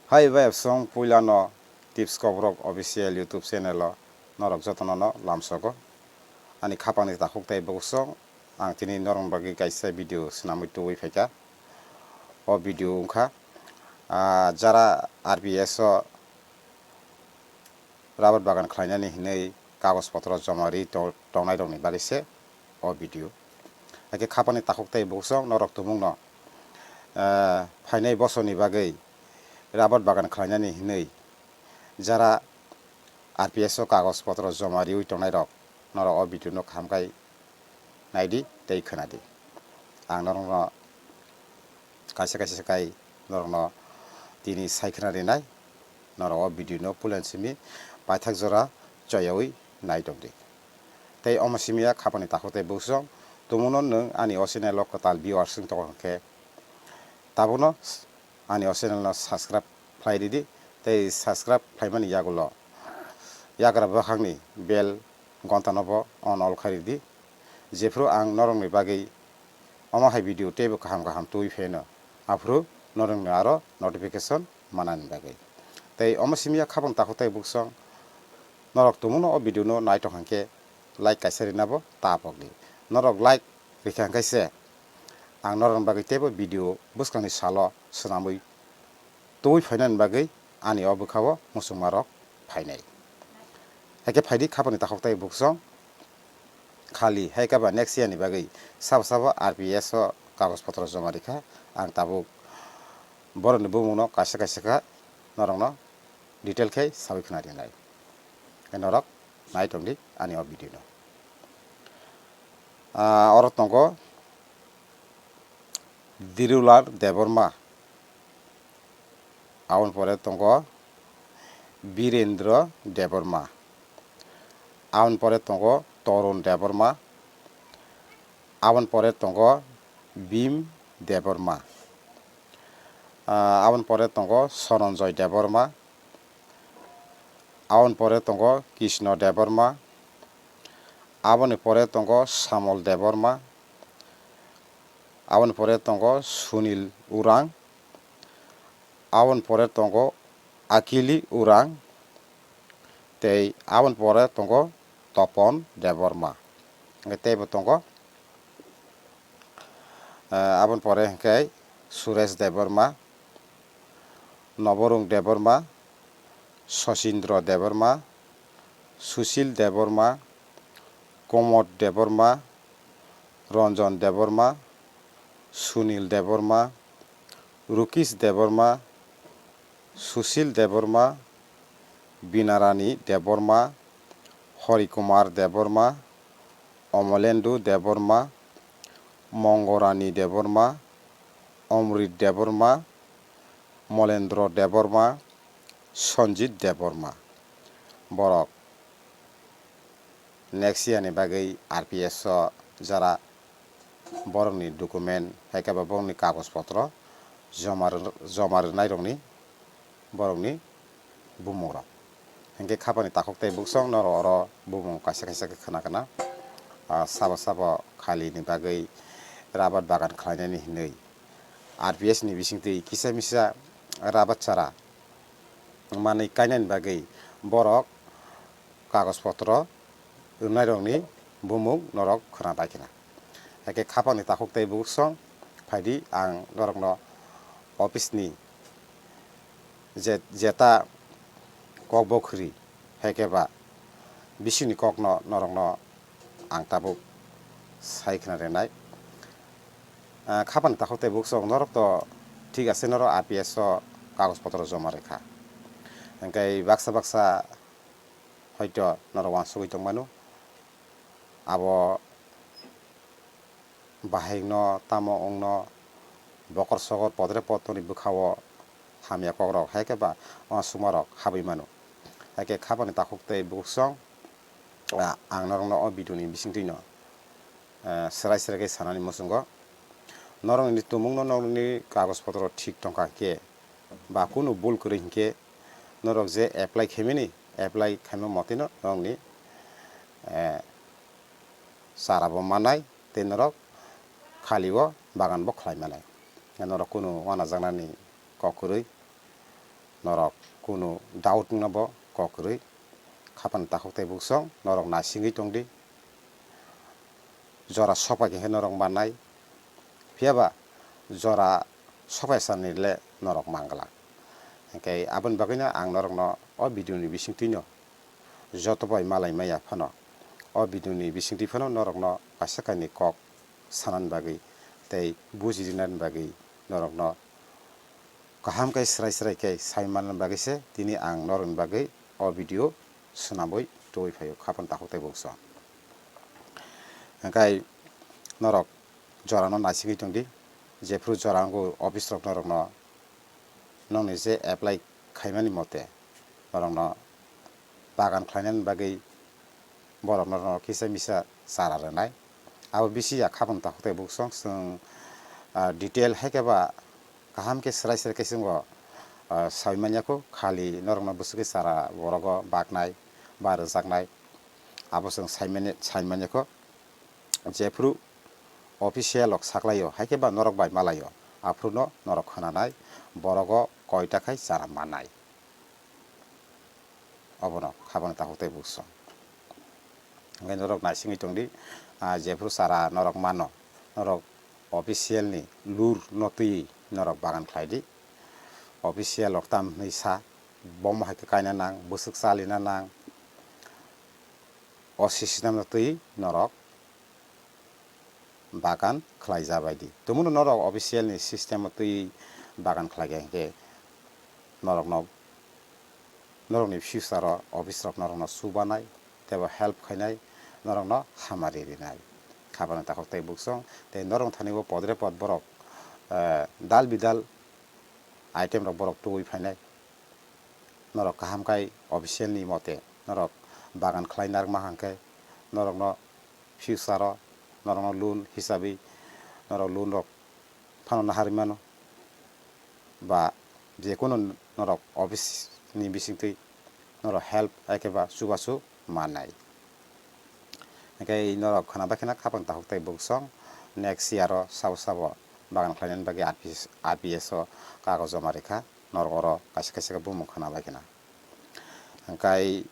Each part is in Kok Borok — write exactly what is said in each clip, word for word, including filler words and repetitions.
Hai bai absong puilano Tips Kokborok official YouTube channel o norok jotono no lamsogo. Ani khapangni takhuk tei bukhuk song ang tini norokni bagwi kaisa video swnamwi tubui phaikha. O video wngkha, ah, jara R P S o rabar bagan khlainani hinwi kagoj potro joma ri to-, tongnai rokni bagwi se o video. Hakhe khapangni takhuk tei bukhuk song norok tumungno, ah, phainai bosorni bagwi rabar bagan khlainani hinwi jara R P S o kagoj potro joma riwi tongnairok norok o video no kaham khai naidi tei khwnadi. Ang norokno kaisa kaisa khai norokno tini sai khwna rinai, norok o video no puila simi paithak jora choyawi nai tongdi. Tei omo simi ya khapangni takhuk tei bukhuk song tumungno nwng ani o channel o kwtal viewers wng tongo hwnkhe tabukno ani o channel no subscribe khlai ridi tei subscribe khlaimani yagulo yagra bwkhakni bell gonta no bo on all khai ridi, jephru ang norokni bagwi omo hai video teibo kaham kaham tubui pheno, aphuru norokni aro notification manani bagwi. Tei omo simi ya khapang takhuk tei bukhuk song norok tumungno o video no nai tong hwnkhe like kaisa rina bo ta pokdi. Norok like rikha hwnkhe se ang norokni bagwi teibo video bwskangni salo swnamwi tubui phainani bagwi ani o bwkhao muchungmarok phainai. Hakhe phaidi khapangni takhuk tei bukhuk song khali, hakhe ba next year ni bagwi sabo sabo R P S o kagoj potro joma rikha, ang tabuk borokni bumungno kaisa kaisa kha norokno detail khe sawi khwna rinai. Norok nai tongdi ani o video no. Ah, oro tongo Dirulal Debbarma, aboni pore tongo Birendra Debbarma, aboni pore tongo Torun Debbarma, aboni pore tongo Bhim Debbarma, ah, aboni pore tongo Sononjoy Debbarma, aboni pore tongo Krishna Debbarma, aboni pore tongo Samol Debbarma, aboni pore tongo Sunil Urang, aboni pore tongo Akili Urang, tei aboni pore tongo Topon Debbarma. Hwnkhe teibo tongo, eh, aboni pore hwnkhe Suresh Debbarma, Noborung Debbarma, Sachindra Debbarma, Sushil Debbarma, Komod Debbarma, Ranjan Debbarma, Sunil Debbarma, Rukesh Debbarma, Sushil Debbarma, Binarani Debbarma, Hori Kumar Debbarma, Omolendu Debbarma, Mongorani Debbarma, Omrit Debbarma, Molendra Debbarma, Sanjit Debbarma. Borok next year ni bagwi R P S o jara borokni document, hai khe ba borokni kagoj potro joma rw-, joma rwnairokni borokni bumungrok. Hinkhe khapani takhuk tei buksong norok oro bumung kaisa kaisa khe khna khna, ah, sabo sabo khalini bagwi rabar bagan khlainani hinwi R P S ni bisingtwi kisa misa rabar chara manwi kainani bagwi borok kagoj potro rwnairokni bumung norok khna bai khna. Hakhe khapangni takhuk tei buksong phaidi, ang norokno office ni je-, jeta kok bo khwrwi, hai khe ba bisingni kokno norokno ang tabuk sai khna rinai. Ah, khapani takhuk tei buksong norok to thik ase, norok R P S o kagoj potro joma rwkha, hwnkhe baksa baksa hoito norok uansugwi tongmano. Abo bahaikno tamo wngno bokor sokor podre podroni bwkhao hamya kokrok hai khe ba uansukmarok habwi mano. Hai khe khapani takhuk tei buksong, ah, ang norokno o video ni bisingtwino, ah, swrai swrai khe sanani muchungo. Norokni tumungno norokni kagoj potro thik tongkha khe ba kunu bul kwrwi hinkhe norok je apply khaimani, apply khaima motino norokni, eh, chara bo manai tei norok khali o bagan bo khlai manai. Norok kunu uanajaknani kok kwrwi Norok kunu doubt wngna bo kok kwrwi. Khapang takhuk tei buksong norok naisingwi tongdi. Jora sokpai khe norok mannai, phiyaba jora sokpai sanile norok manglak. Hwnkhe aboni bagwino ang norokno o video ni bisingtwino joto bai malai maya phano, o video ni bisingtwi phano norokno kaisa kainwi kok sanani bagwi tei buji rinani bagwi norokno kaham khe srai srai khe sai manna bagwi se tini ang norokni bagwi o video swnamwi tubui phaio, khapang takhuk tei buksong. Hwnkhe norok jorano naisingwi tongdi, jephru jora wngkhu office rok norokno nokni je apply khaimani mote norokno bagan khlainani bagwi borok norokno kisa misa chara rwnai. Abo bisi ya khapang takhuk tei buksong chwng, ah, detail hai khe ba kaham khe srai srai khe chwng bo, ah, saui manya kho, khali norokno bwswk khe chara borogo baknai ba rwjaknai abo chwng saimanya, saimanya kho. Jephru official rok saklaio, hai khe ba norok bai malaio, aphruno norok khwnanai, borogo koita khai chara mannai. Obono khabangni takhuk tei buksong. Hwnkhe norok naisingwi tongdi, ah, jephru chara norok mano, norok official ni lur no twiwi norok bagan khlaidi. Official rok tam hwnwi sa, bomo hai khe kaina nang, bwswk chalina nang, o system no twiwi norok bagan khlai ja bai di. Tumungno norok official ni system o twi bagan khlai kha hwnkhe norokno, norokni future o office rok norokno chubanai tei bo help khainai, norokno hamari rinai. Khabangni takhuk tei buksong tei norok thani bo podre pod borok, eh, dal bidal item rok borok tubui phainai. Norok kaham khai official ni mote norok bagan khlai narwkma hwnkhe norokno future o norokno loan hisabi norok loan rok phano naharwi mano, ba jekunu norok office ni bisingtwi norok help hai khe ba chubachu mannai. Hwnkhe norok khwna bai kheno khapang takhuk tei buksong next year o sabo sabo bagan khlainani bagwi R P S, R P S o kagoj joma rikha, norok oro kaisa kaisa khe bumung khwna bai kheno. Hwnkhe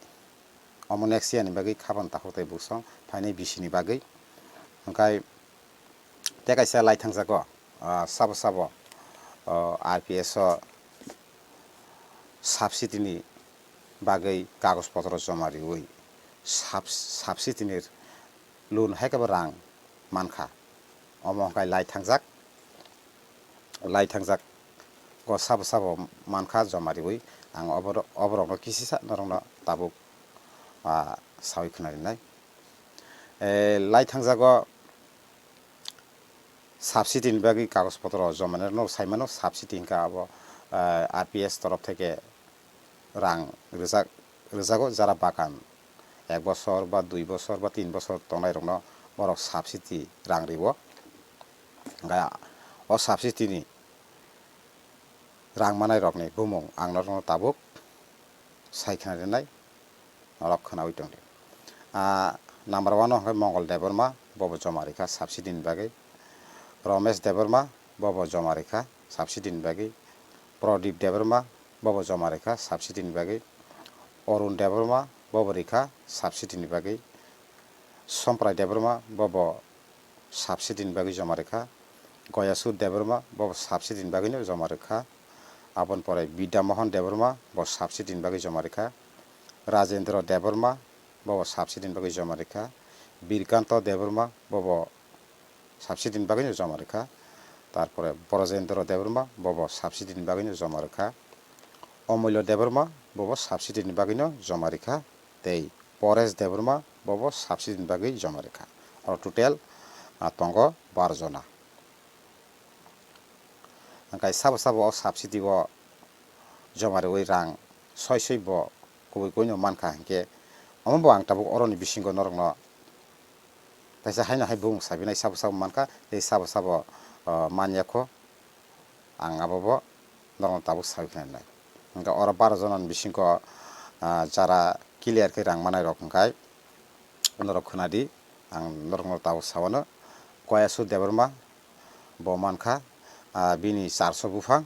omo next year ni bagwi khapang takhuk tei buksong phainai bisi ni bagwi. Hwnkhe tei kaisa lai thangjago, ah, sabo sabo, ah, R P S o subsidy ni bagwi kagoj potro joma riwi sub-, subsidy ni loan hai khe bo rang mankha. Omo hwnkhe lai thangjak, lai thangjak o sabo sabo mankha joma riwi ang oboro-, oborokno kisisa norokno tabuk, ah, saui khwna rinai. Eh, lai thangjago subsidy ni bagwi kagoj potro joma nai norok sai mano, subsidy hwnkha abo, eh, R P S torof theke rang rijak, rijago jara bagan ek bosor ba dui bosor ba tin bosor tongnai rokno borok subsidy rang riwo. Hwnkhe o subsidy ni rang manai rokni bumung ang norokno tabuk sai khna rinai, norok khnaui tongdi. Ah, number one o hwnkhe Mongol Debbarma, bobo joma rikha subsidy ni bagwi. Romesh Debbarma, bobo joma rikha subsidy ni bagwi. Pradip Debbarma, bobo joma rikha subsidy ni bagwi. Arun Debbarma, bobo rikha subsidy ni bagwi. Somprai Debbarma, bobo subsidy ni bagwi joma rikha. Goyasur Debbarma, bobo subsidy ni bagwino joma rikha. Aboni pore Bidya Mohan Debbarma, bo subsidy ni bagwi joma rikha. Rajendra Debbarma, bobo subsidy ni bagwi joma rikha. Birkanto Debbarma, bobo subsidy ni bagwino joma rikha. Tarpore Brojendra Debbarma, bobo subsidy ni bagwino joma rikha. Omulya Debbarma, bobo subsidy ni bagwino joma rikha. Tei Paresh Debbarma, bobo subsidy ni bagwi joma rikha. Oro total, ah, tongo bar jona. Hwnkhe sabo sabo o subsidy o joma riwi rang soi soi bo kubui kubui no mankha, hinkhe omo bo ang tabuk oroni bisingo norokno kaisa haino hai bumung sabinai sabo sabo mankha, tei sabo sabo, ah, manya kho, ang abo bo norokno tabuk saui khnanai. Hwnkhe oro baro jona ni bisingo, ah, jara clear khe rang manai rok hwnkhe norok khwnadi, ang norokno tabuk sawano. Koyasu Debbarma, bo mankha, ah, bini charso buphang,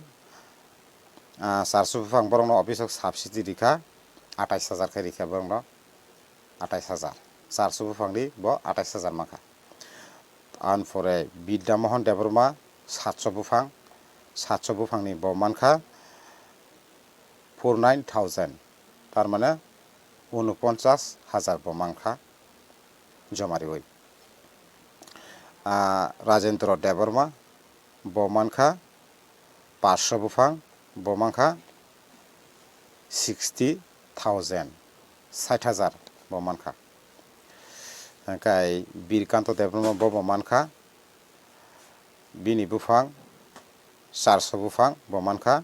ah, charso buphang borokno office o subsidy rikha, atais hajar khe rikha borokno, atais hajar. Charso buphangni bo atais hajar mankha. Aboni pore Bidya Mohan Debbarma satso buphang, satso buphangni bo mankha four nine thousand, tar mane unoponchas hajar bo mankha joma riwi. Ah, Rajendra Debbarma bo mankha paanch sho buphang, bo mankha sixty thousand, sait hajar bo mankha. Hingkhe Birkanto Debbarma bo bo mankha, bini buphang charso buphang bo mankha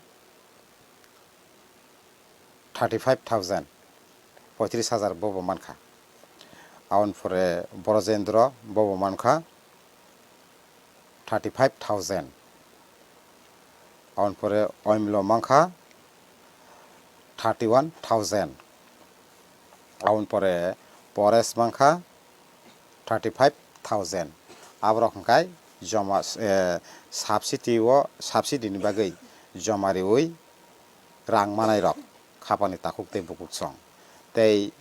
thirty five thousand, poitris hajar bo bo mankha. Aboni pore Brojendra bo bo mankha thirty five thousand. Aboni pore Oimlo mankha thirty one thousand. Aboni pore Paresh mankha thirty five thousand. Aborok hwnkhe joma, eh, subsidy o, subsidy ni bagwi joma riwi rang manai rok khapani takhuk tei bukuksong. Tei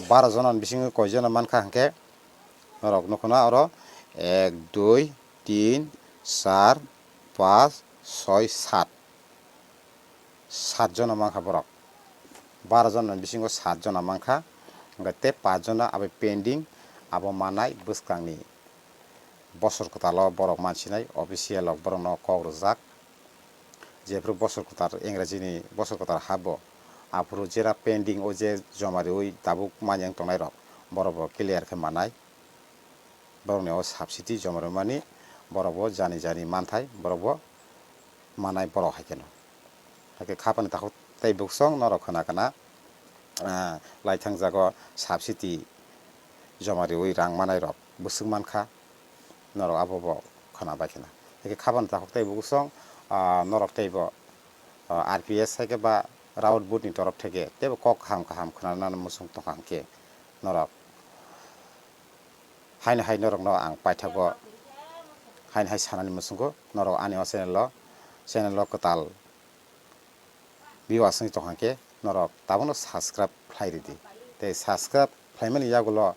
baro jona ni bisingo koi jona mankha hwnkhe norok nukho na oro ek, dui, tin, char, paanch, soi, saat. Saat jona mankha borok. Baro jona ni bisingo saat jona mankha. Hwnkhe tei paanch jona abo pending, abo manai bwskangni bosor kwtalo borok mansinai official rok borokno kok rwjak. Jephru bosor kwtal Engrajini bosor kwtal habo, aphuru jera pending o je joma riwi tabuk manya wng tongnai rok, borok bo clear khe manai. Borokni o subsidy joma rwmani borok bo jani jani manthai, borok bo manai borok hai kheno. Hai khe khapani takhuk tei buksong norok khna khna, ah, laithang jago subsidy joma riwi rang manai rok bwswk mankha, norok abo bo khna bai khna. Hai khe khapani takhuk tei buksong, ah, norok tei bo, ah, R P S hai khe ba Raut Board ni torof theke tei bo kok kaham kaham khna nani muchung tongkha hwnkhe norok haino hai norokno ang paithago haino hai sanani muchungo norok ani o channel o, channel o kwtal view aswk tongkha khe norok tabukno subscribe khlai ridi. Tei subscribe khlaimani yagulo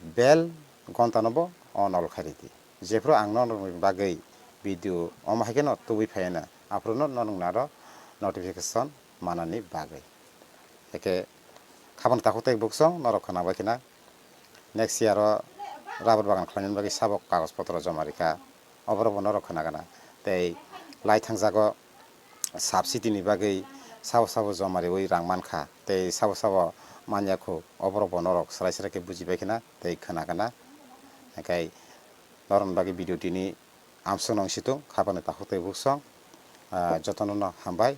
bell ghonta no bo on all khai ridi. Jephru ang norokni bagwi video omo hai kheno tubui phaiyana, aphuru no norok naro notification manani bagwi. Eke khabang takhuk tei buksong norok khna bai khna. Next year o rubber bagan khlaimani bagwi sabo kagoj potro joma rikha, oborok bo norok khna gana. Tei lai thangjago subsidy ni bagwi sabo sabo joma riwi rang mankha, tei sabo sabo manya khu, oborok bo norok swrai swrai khe buji bai khna tei khna gana. Hingkhai norokni bagwi video tini amswk nang situng khabani takhuk tei buksong, ah, jotono no hambai.